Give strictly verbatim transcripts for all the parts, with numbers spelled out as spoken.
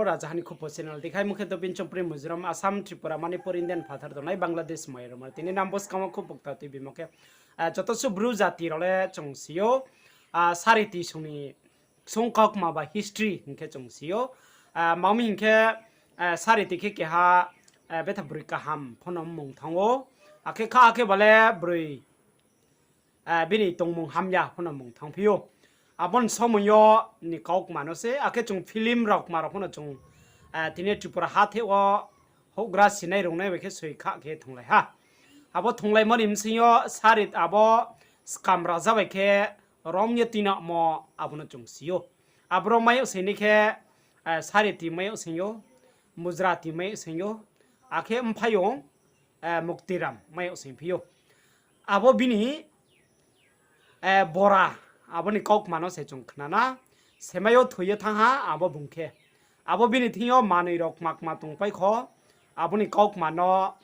Rajahani Khupo channel dikhaimo khe Dobin Chompri Mizoram, Assam, Tripura, Manipur, Indian phathar tongnai Bangladesh, Myanmar. Tini nang bo skang wo khub pokta tuibimo khe, joto suh Bru jati rao le chung si ou, sariti song ni ksung kaukma ba history hing khe chung si ou. Mami hing khe, sariti khe keha betha broi kaham pho no mung thanng ou. Akhe kha akhe ba le broi bini tongmung hamya pho no mung thanngphi ou. Abo ni somoi yo ni kaukma no se, akhe chung film rao kma rao pho no chung tini Tripura hathe wo houhgra sinai rungnai bai khe soi kha khe thunglai ha. Abo thunglaimo ni bsing yo sari abo Skam raja bai khe rom ye tuinangmo abo no chung si ou. Aboro mai yag sing ni khe, sariti mai yag sing ou, mujrati mai yag sing ou, akhe mphaiyong, Muktiram mai yag singphi ou. Abo bini bora, abo ni kaukma no se chung khna na, semai yo thoi ye thanng ha abo bung khe. Abo bini thing yo manoi rao kma kma tongpai kho, abo ni kaukma no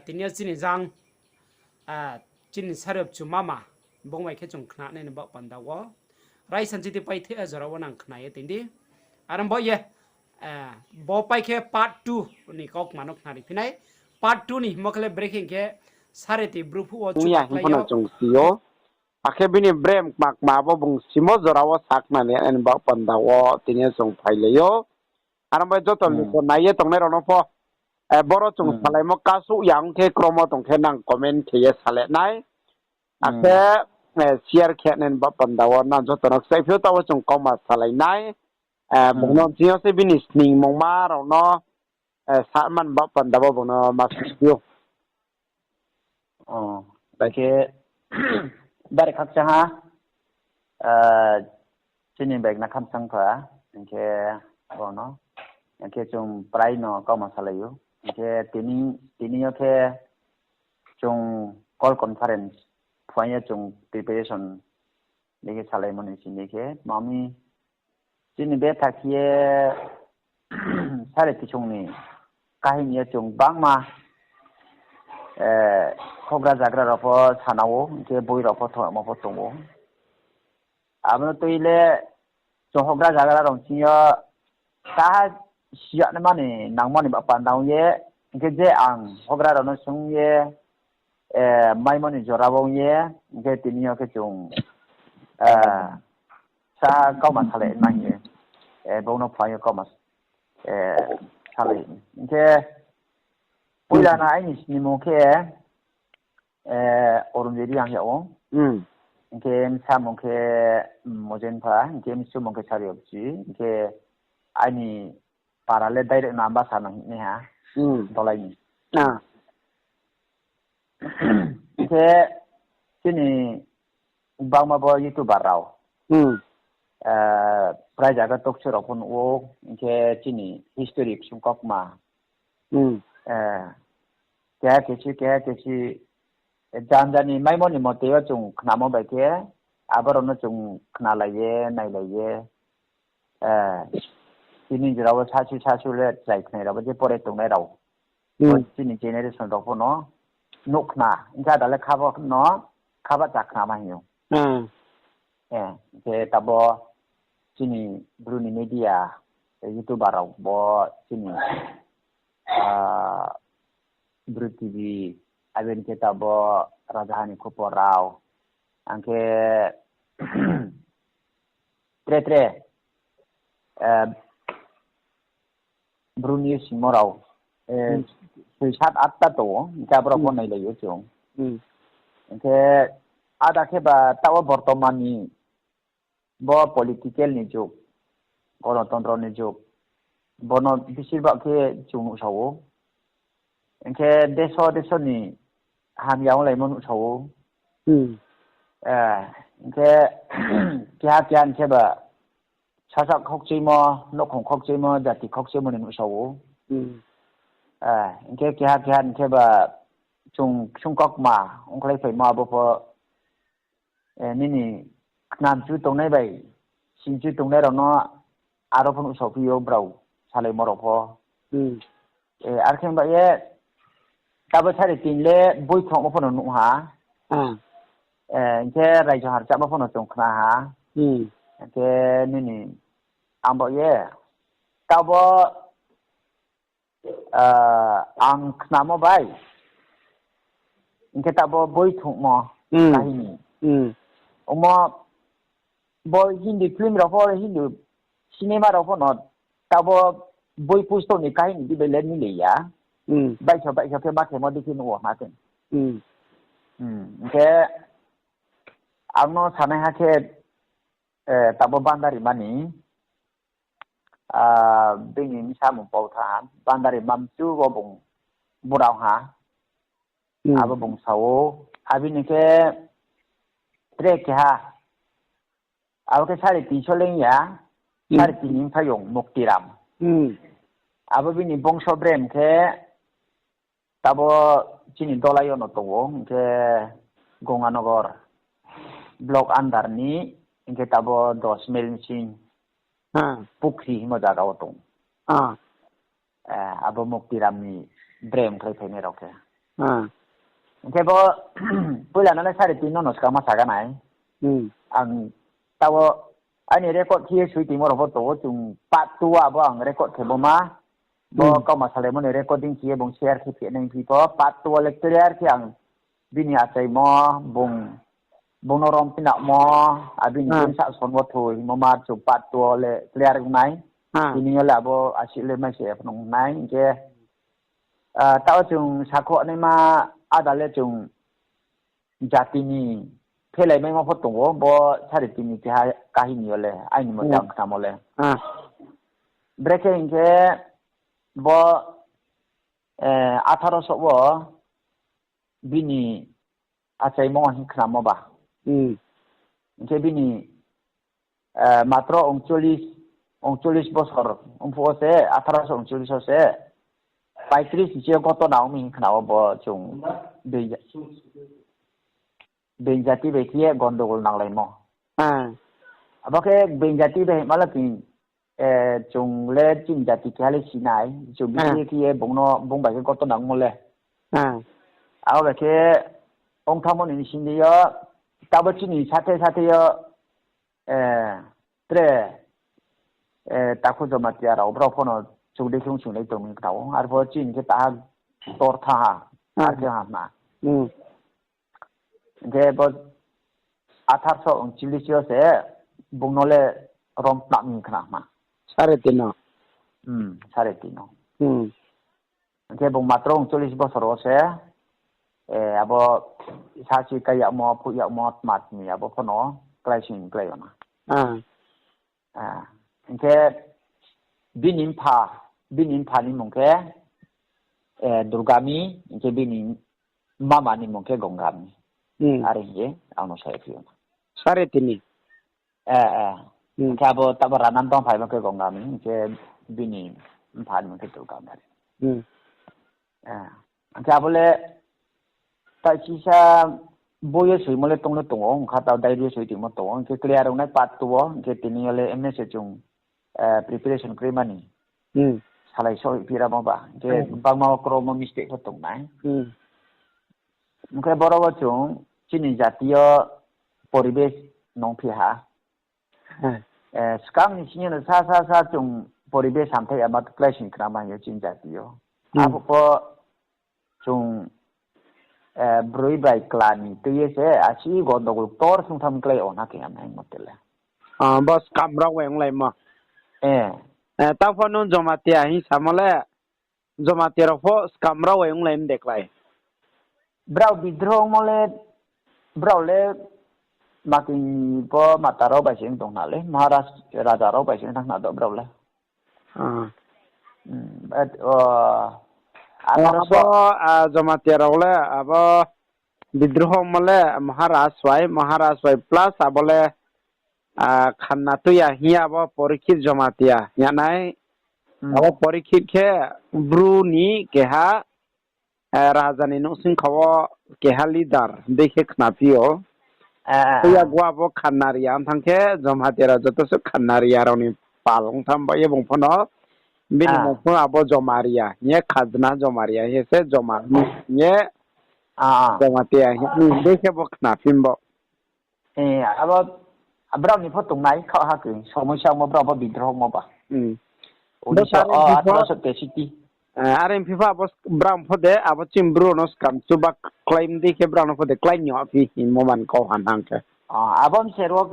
tini yo chini jang, chini sari yo chumama, bung bai khe chung khnanai ni baoh panda wo. Raisanchiti paithe jora wo nang khna ye tong di. Are bo ye, bo pai khe part two ni kaukma no khnari phi nai. Part two ni hingmo khe le brekhe hing khe, sariti Bru phuh wo chung ya hing pho no chung si ou. Akhe bini brem kma kma abo bung simo jora wo sakhnanai ni baoh panda wo tini yo chung phailai ou. Are bo joto luku nai ye tongnai rao no pho, boro chung salaimo kasuh ya ong khe kromo tong khe nang comment khe ye sale nai. Akhe share khe nai ni baoh panda wo nang joto no kchaiphi ou, taoh wo chung kauma salai nai. Bung no chini yo se bini sningmungma rao no sa man baoh panda wo bung no ma saphi ou. Bai khe, bari khakchang ha, chini bai na khamsang pha, hing khe, bo no, hing khe chung prai no kauma salai ou, hing khe tini, tini yo khe chung call conference phuaing ye chung preparation dei khe salaimo ni sing dei khe, mami, chini betha khe ye sari tisong ni kahini yo chung bangma, houhgra zagra rao pho sana ou, hing khe boi rao pho thongmo pho tong ou. Abo no tui le chung houhgra zagra rao chini yo taha siyanaima ni nangmo ni baoh panda ong ye, hing khe je ang houhgra rao no sung ye, maimo ni jora wo ong ye, hing khe tini yo khe chung, sa kauma salai ma hing ye, bung no phuaing yo kauma salai. Hing khe, poila no aini snimung khe, Arun Debbarma hing yag ou. Hing khe bsa mung khe, Mojen pha, hing khe msu mung khe Sari Opchi, hing khe aini para le direct no Ambasa no hing nai ha, Dolai ni. Hing khe chini bangma bo YouTuber rao, prai zaga talk show rao pho nuh ou, hing khe chini history ksung kaukma, keha kesi, keha kesi, janja ni maimo ni mote yo chung khnamo bai khe, abo rao no chung khnalai ye, nailai ye, tini jora wo sasu sasu le chrai khnai rao bo je pore tongnai rao, chini generation rao pho no nuh khna, hing khe ada le khabo no, khaba cha khna ma hing ou. Hing khe tabo chini Bru ni media, YouTuber rao bo chini, Bru TV, abo ni khe tabo Rajahani Khupo rao, ang khe tre tre, Bru ni simo rao, soi sat atta tong ou, hing khe abo rao pho nailai ou chung. Hing khe ada khe ba taoh wo bortoman ni bo political ni jug, gonotontro ni jug, bo no besir bag khe chung nuhsao ou. Hing khe deso deso ni hamya onglaimo nuhsao ou. Hing khe keha keha hing khe ba sasaoh khokchuimo, nouhkhong khokchuimo, jati khokchuimo ni nuhsao ou. Hing khe keha keha hing khe ba chung ksung kaukma ongkhlaiphaimo abo pho, nini khnamchu tongnai bai, singchu tongnai rao no aro pho nuhsaophi ou brao salaimo rao pho. Arkhe ba ye, tabo sari tin le boi khongmo pho no nuh ha. Hing khe raijo har chama pho no chung khna ha. Hing khe nini ang ba ye, Tabo, ang khnamo bai, hing khe tabo boi thungmo kahini. Omo bo Hindi film rao pho, Hindi cinema rao pho no tabo boi pusto ni kahini di bai le mile ya. Baihsa baihsa khe ma khemo di khe nuh wo na khe. Hing khe ang no sanaiha khe, tabo Bandari mani, bini bsa mung pau tha, Bandari mamchu wo bung burao ha, abo bung sa ou, abini khe tre keha, abo khe sari tinso leing ya, sari tini mphaiyong Muktiram. Abo bini bongso brem khe, tabo chini Dolai yo no tong ou, hing khe Gonganagar block under ni, hing khe tabo dos mile ni sing Pukhri hingmo zaga wo tong. Abo Muktiram ni brem khlai phainai rao khe. Hing khe bo poila no le sari tin no no skang ma saga nai. Ang tabo aini record khe ye soi tongmo rao pho tong ou, chung part two abo ang record khemo ma. Bo kauma salaimo ni recording khe ye bung share khe phi nai phi pho part two wo le clear khe ang bini achaimo, bung, bung no rom pinamo, abini bsa son wo thoi hingmo ma chung part two wo le clear ong nai. Tini yo le abo asuh le mai se phnuh nai hing khe, tao chung sakhouh naima áda le chung jati ni phelaimaimo pho tong ou, bo sari tini keha kahini yo le, aini mote ang khnamo le. Brekhe hing khe bo, atharo so wo bini achaimo hing khnamo ba. Hing khe bini, matro ongcholish, ongcholish bosor ongphuh wo se, atharo so ongcholish wo se, paitris ni se goto na ong mi hing khna wo bo chung being jati bai khe ye gondogol nanglaimo. Abo khe being jati bai hingma le tini, chung le chini jati keha le si nai, chung bini khe ye bung no, bung bai khe goto nangmo le. Abo bai khe ongthamo ni sing di yo, tabo chini sathe sathe yo, tre, takhu Jomatia rao brao pho no chung dei khe ong sing nai tong mi kta ou, arpho chini khe taha tor tha ha, ar khe ha na. Hing khe bo atharo so ongcholish yo se bung no le rom tnang mi khna ma. Sare tino. Hing khe bung matro ongcholish bosor wo se, abo sasi kai yagmo, phuh yagmo, tma tmi abo pho no klái sing klái yo na. Hing khe bini mpha, bini mpha ni mung khe Durgami, hing khe bini mama ni mung khe Gongami. Are hing ye ang no sa ye phi ou na. Sare tini. Hing khe abo tabo Ranan tong phaimo khe Gongami, hing khe bini mpha ni mung khe Durgami are. Hing khe abo le taisisa boi yo soimo le tong no tong ou, ong kha tao diary yo soi tongmo tong ou, hing khe clear ong nai part two wo, hing khe tini yo le mse chung preparation kroi mani salai so phi ramo ba, hing khe bangma wo kromo mistake pho tong nai. Hing khe boro wo chung chini jati yo poribesh nung phi ha. Skang ni sing yo no sa sa sa chung poribesh hamthai ya ma klái sing khna ma hing yo chini jati yo. Abo pho chung broi bai kla ni tui ye se asuh gondogol ktor sungtham klái ou na khe ang nai mote le. Bo skam rao bai onglaimo. Tao pho nung Jomatia hing samo le, Jomatia rao pho skam rao bai onglai mde klái. Brao bidroh ongmo le, brao le mati ni bo mata rao bai se ong tong khna le, Maharaj, raja rao bai se ong tang khna do brao le. Abo Jomatia rao le abo bidroh ongmo le Maharaj bai, Maharaj bai plus abo le khanna tui ya hing ye abo Porikit Jomatia hing ya nai. Abo Porikit khe Bru ni keha raja ni nouhsingkha wo keha leader dei khe khnaphi ou. Tui ya gua abo Khannaria ong thanng khe Jomatia rao joto se Khannaria rao ni pal ong tham ba ye bung pho no. Bini mung pho abo Jomaria hing ye, khajna Jomaria hing ye se Joma hing ye, Jomatia hing dei khe bo khnaphi bo. Abo, brao ni pho tongnai khaoh ha khe, somoi sa ongmo brao bo bidroh ongmo ba. Unisho, atharo so te siti. Are phi pha abo brang pho de, abo chini bru no skam chuba klái mdei khe brang no pho de klái ni phi hingmo man kau ha nang khe. Abo mse ro,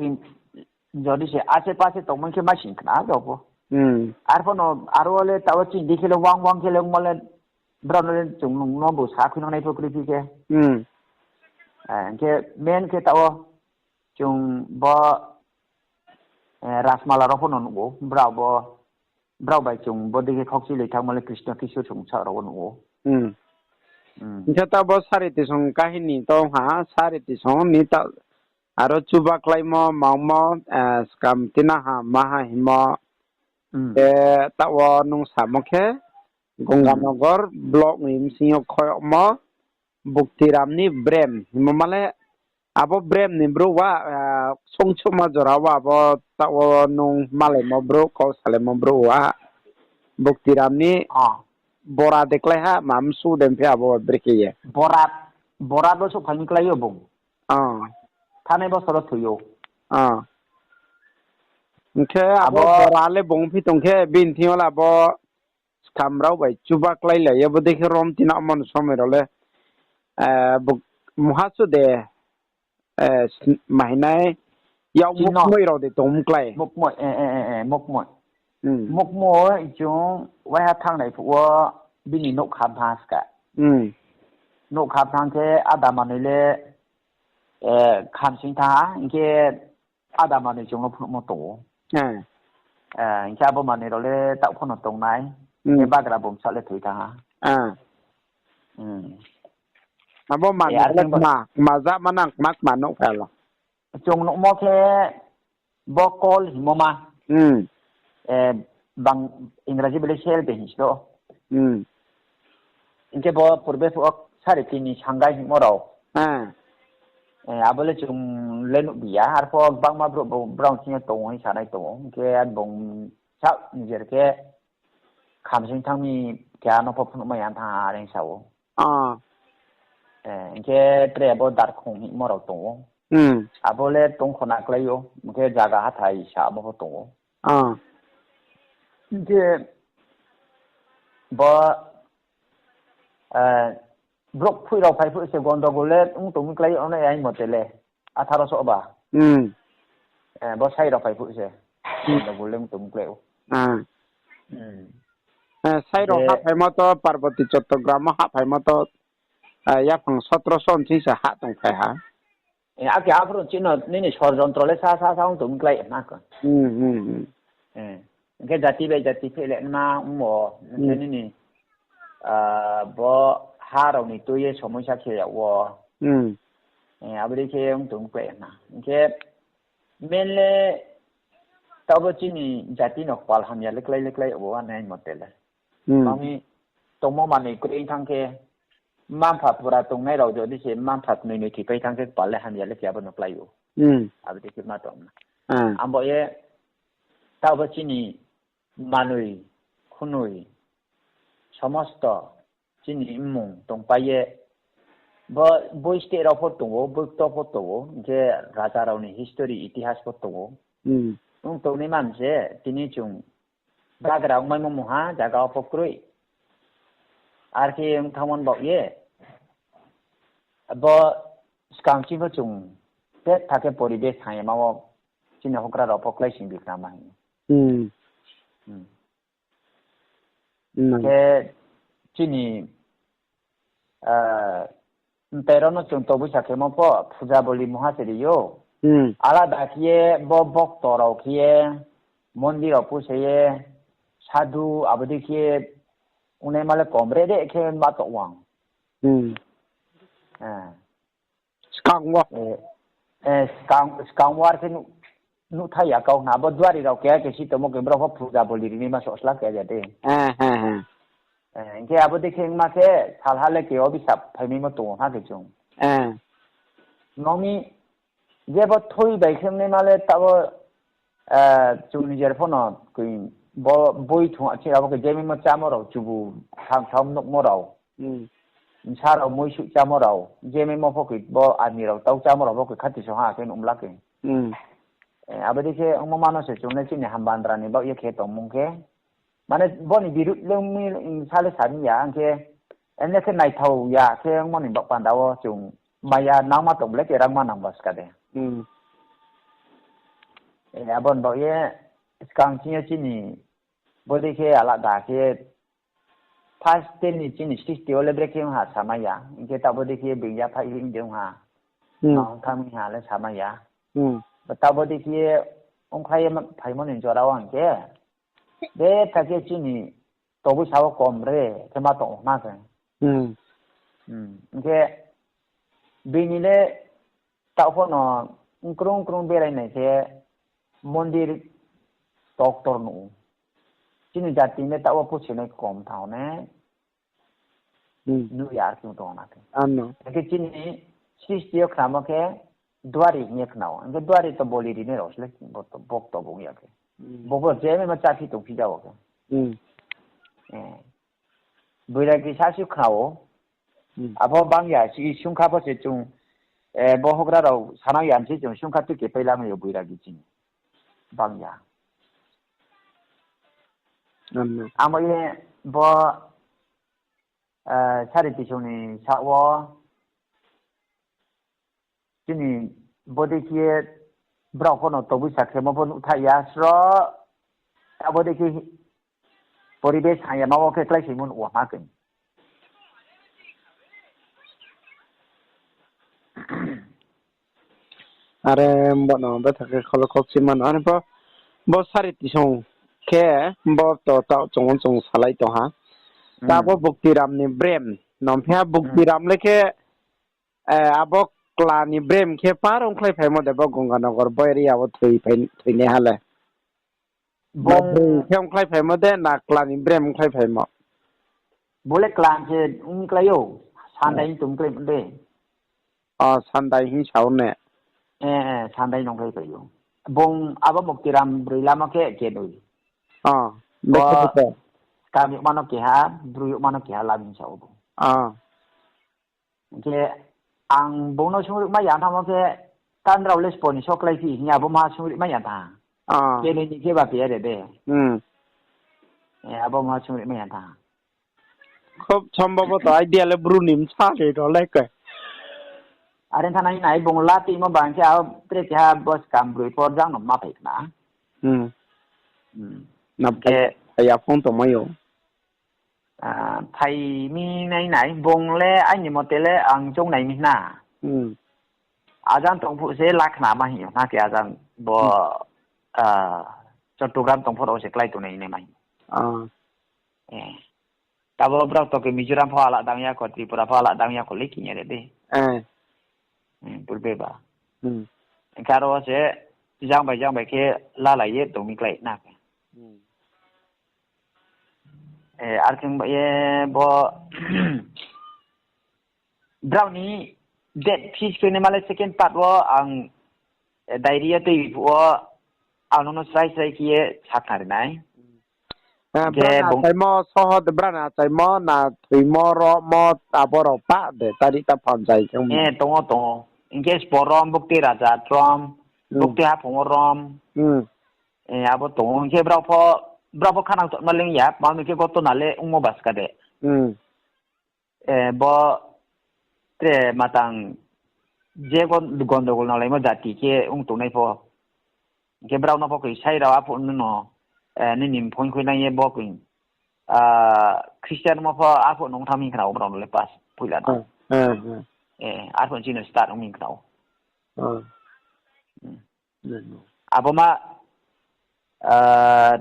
jodi se ase pase tongmung khe ma sing khna do pho. Arpho no aro le taoh chini dei khe le wang wang khe le ongmo le brao no le chung nung no bo sa khui no nai pho kroi phi khe. Hing khe main khe taoh chung bo Rajmala rao pho no nuh ou, brao bo, brao bai chung bo dei khe khokchi lai thanngmo le Krishna Kishore song sa rao wo nuh ou. Hing khe taoh bo Sareti song kahini tong ha, Sareti song ni ta aro chuba kláimo, mangmo, skam tina ha, maha hingmo. Khe taoh wo nung samo khe, Gonganagar block ni bsing yo khoyagmo, Buktiram ni brem hingmo ma le, abo brem ni brouh wa, songchouhma jora wo abo taoh wo nung malaimo brouh, kau salaimo brouh wa, Buktiram ni bora de klái ha, ma msu de phi abo brekhe ye. Bora, bora bo souhphai ni klái yo bung. Thanai bosor wo thoi ou. Hing khe abo bora le bung phi tong khe, bini thing yo le abo skam rao bai chuba kláilai ye, bo dei khe rom tina omo ni somoi rao le, mungha su de, mahinai, yak mukmoi rao de tong mklái. Mukmoi chung waiha thanngnai phuh wo bini nouhkha bha ska. Nouhkha bthang khe ada manoi le khamsing thanng ha, hing khe ada manoi chung no phnuhmo tong ou. Hing khe abo manoi rao le taoh pho no tongnai, khe bagra bumsa le thoi thanng ha. Abo manoi le kma, kma ja ma nang kma kma nouh pha lo. Chung nuhmo khe bo kol hingmo ma. Bang Ingraji bai le sel de hing si do. Hing khe bo purbe phuh wo Sareti ni Sangai hingmo rao. Abo le chung le nuhbi ya, arpho gbangma brouh brao thing yo tong ou hing sanai tong ou. Hing khe bung sa nijer khe khamsing thanng mi keha no pho phnuhmai ya thanng ha are hing sa ou. Hing khe tre abo Darkhong hingmo rao tong ou. Abo le tong khona klái ou, hing khe zaga hathái sa abo pho tong ou. Hing khe bo brouh kphoih rao phai phuh se gondogol le ong tong mi klái ou nai aini mote le. Atharo so ba. Bo sai rao phai phuh se. Gondogol le ong tong mi klái ou. Sai rao hahphaimo to Parboti Chottogram wo hahphaimo to, yaphang sotro so bsing se hah tongphai ha. Akhe aphuru chini nini sorjontro le sa sa sa ong tong mi klái na khe. Hing khe jati bai jati phehlai ma ongmo, hing khe nini bo ha rao ni tui ye somoisa khe yag wo. Abo dei khe ong tong mi klái na. Hing khe main le taoh bo chini jati no kpal hamya le klái le klái yag wo nai mote le. Mami tongmo manoi kroi thanng khe, mma-mpha pura tongnai rao jodi se mma-mpha knoi noi thoipai thanng khe kpal le hamya le khe abo no klái ou. Abo dei khe ma tong na. Abo ye taoh bo chini manoi, khunoi, somosto chini mmung tongpai ye, bo boi state rao pho tong ou, boi kto pho tong ou, hing khe raja rao ni history, itihas pho tong ou. Ong tongnai man se, tini chung bagra ongmaimo mungha zaga wo pho kroi. Ar khe ong thanngmo ni baoh ye, bo skang chini pho chung betha khe poribesh thanng ye ma wo chini houhgra rao pho kláising bi khna ma hing. Khe chini mtai rao no chung tobuisa khemo pho phuja boli mungha se ri ou. Alada khe ye bo bokto rao khe ye mondir rao puse ye sadhu abo dei khe ongnaima le kom re re khe ma tong ou. Skang wo. Skang wo ar khe nuh, nuhthai ya kau khna. Abo duari rao keha khe si tongmo khe brao pho phuja boli ri naima sohsla khe ya de. Hing khe abo dei khe ongma khe salha le khe obisap phaimaimo tong ou ha khe chung. Nong mi je bo thui bai khe ongnaima le taoh wo chung nijer pho no koi bo boi thung a chini abo khe je maimo chámo rao chubu thang thang nuhmo rao. Bsa rao muisuh chámo rao, je maimo pho khe bo army rao tau chámo rao pho khe khati song ha khe nuh mla khe. Abo dei khe ongmo ma no se chung le chini hambandra ni baoh ye khe tongmung khe, Mane bo ni birut le ongmi sa le sa mi ya, hing khe emne khe naithao ya khe ongmo ni baoh panda wo chung maya nangma tong ble kerangma nang ba ska de. Abo ni baoh ye skang chini yo chini bodei khe alada khe first ten ni chini sixty wo le brekhe ong ha sa mai ya. Hing khe taoh bodei khe being ya phaih hing de ong ha. Ma ong thanng mi ha le sa mai ya. Taoh bodei khe ongkhlai ye phaimo ni jora wo hing khe betha khe chini tobui sa wo kom re khe ma tong ha khe. Hing khe bini le taoh pho no krung krung berai nai khe mondir toktor nuh ou. Chini jati le taoh wo pusinai kom thanng ne nuh ya ar khe tong na khe. Hing khe chini sixty yo khnamo khe duari hing ye khna ou. Hing khe duari to boli rinai rao se le bo to bokto bung ya khe. Bo pho je mema chaphi tongphi ja wo khe. Boiragi sasi khna ou. Abo bang ya, sungkha pho se chung, bo houhgra rao sanang ya se chung sungkha tui khe pailamai yo boiragi chini. Bang ya. Amo ye bo, sari tisong ni saoh wo, chini bodei khe brao pho no tobui sa khemo pho nuhthaih ya sro, abo dei khe poribesh hamyama wo khe kláisoimo nuh wo ha khe. Are bo no betha khe kholo khokchi mano. Are pho bo sari tisong khe bo to taoh chung chung salai tong ha. Ta bo Buktiram ni brem. Nongphi ha Buktiram le khe, abo kla ni brem khe par ongkhlai phaimo de bo Gonganagar bo area wo thoinaiha le. Bo brem khe ongkhlai phaimo de na kla ni brem ongkhlai phaimo. Bo le kla se ongkhlai ou, sandai hing tongkhlai de. O, sandai hing sa ou ne. Sandai nongkhlai phai ou. Bung abo Muktiram broi lama khe kenoi. Kami yagma no keha, broi yagma no keha lama hing sa ou bung. Hing khe ang bung no sungri mai ya thanngmo khe, ta nrao le spo ni so kláiphi hing ye abo ma sungri mai ya tha. Kenoi ni khe ba phi ya de de. Abo ma sungri mai ya tha. Khub sombhoboto idea le bru ni bsa se ro le khe. Are thanai nai bung la timo bang khe a tre keha bo skam broi por jang no ma phai khna. Na phai ya phone tongmai ou. Phai mi nai nai, bung le aini mote le ang choung nai mi hna. Ajang tong phuh se lakhna ma hing yo hna khe ajang bo, Chottogram tong phuh rao se klái tongnai hing nai ma hing. Tabo brao to khe Mizoram pho alada ong ya kho, Tripura pho alada ong ya kho le khe ya de. Purbe ba. Hing khe aro se jang bai jang bai khe lalai ye tong mi klái na khe. Ar khe bai ye bo brao ni date fix khe naima le second part wo ang diary yo tui phuh wo ang nung no srai srai khe ye sakhnari nai. Brao ni achaimo soho de, brao ni achaimo na thoimo romo abo rao pa de, tari ta phanjai khe. Tong ou, tong ou. Hing khe spo rom, bukti raja trom, bukti haphung wo rom. Abo tong ou. Hing khe brao pho khanang tongma ling ya, ma mi khe gotona le ongmo baska de. Bo tre matang je gondogol nanglaimo jati khe ong tongnai pho. Hing khe brao no pho khe sai rao aphuh no, nini mphoi khui nai ye bo khe, Christian mo pho aphuh no ong tham hing khna ou brao no le pas poila no. Arphuh chini start ong hing khna ou. Abo ma,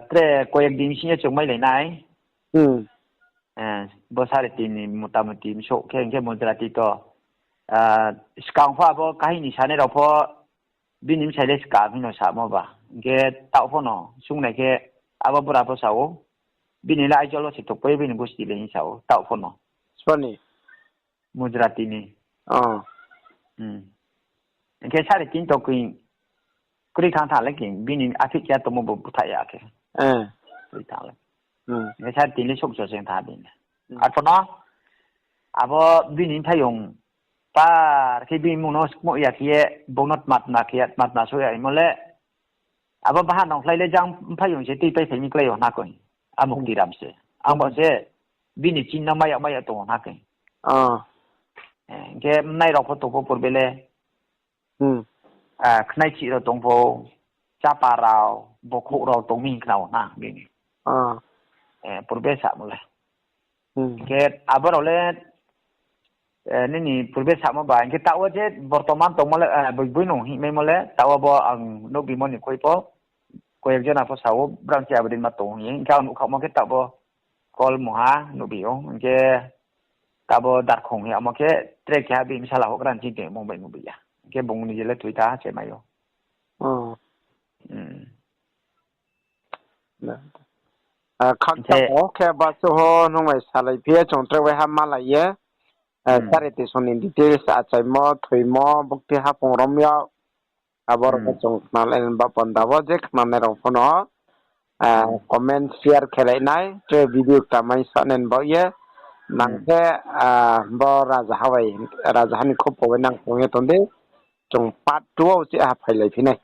tre koyek din sing yo chung mailai nai. Bo sari tin ni motamuti msouh khe hing khe Mujrati to, skang pho abo kahini sanai rao pho bini bsai le skam hing no samo ba. Hing khe taoh pho no sungnai khe abo bura pho sa ou, bini le Aizawl wo se thokpai bini gusti le hing sa ou taoh pho no. Mujrati ni. Hing khe sari tin to khe kroi thanng thanng le khe bini aphih khe tongmo bo búthaih ya khe. Kroi thanng le. Hing khe sari tin le souhcho se thanng bini. Arphuh no abo bini mphaiyong par khe bini mmung no skmoh ya khe ye bung no tma tma khe ya, tma tma souh ya hingmo le. Abo baha nongkhlai le jang mphaiyong se tuipai phai mi klái yo hna koi. A Mukti Ram se. Ang bo se bini chinna mai ya mai ya tong ha khe. Hing khe mnai rao pho tong pho purbe le. Khnaichih rao tong pho, chapa rao, bokhouh rao tong mi hing khna ou na bini. Purbe samo le. Hing khe abo rao le, nini purbe samo ba, hing khe taoh wo je bortoman tongmo le, boi, boi nung hingmaimo le, taoh wo bo ang nuhbimo ni khui pho, koyek jona pho sa ou, brang se abo dei ma tong hing ye, hing khe ang nuhkhaohmo khe taoh bo kol mungha nuhbi ou, hing khe taoh bo darkhong hing yamo khe tre keha bini bsala houhgra ni ching tongmo bai nuhbi ya. Hing khe bung ni je le thoi tha se mai ou. Khakchang ou khe basu ho nung bai salai phi ye chung tre waiha malai ye. Chari tisong ni details achaimo, thoimo, bukti haphung rom yag. Abo rao khe chung khnalai ni ba panda wo je khnanai rao pho no comment share khelai nai, tre video kta mai sa nai ni baoh ye. Nang khe bo raja ha ni khupo bai nang tong ye tong di. Chung part two wo uchih ha phailai phi nai.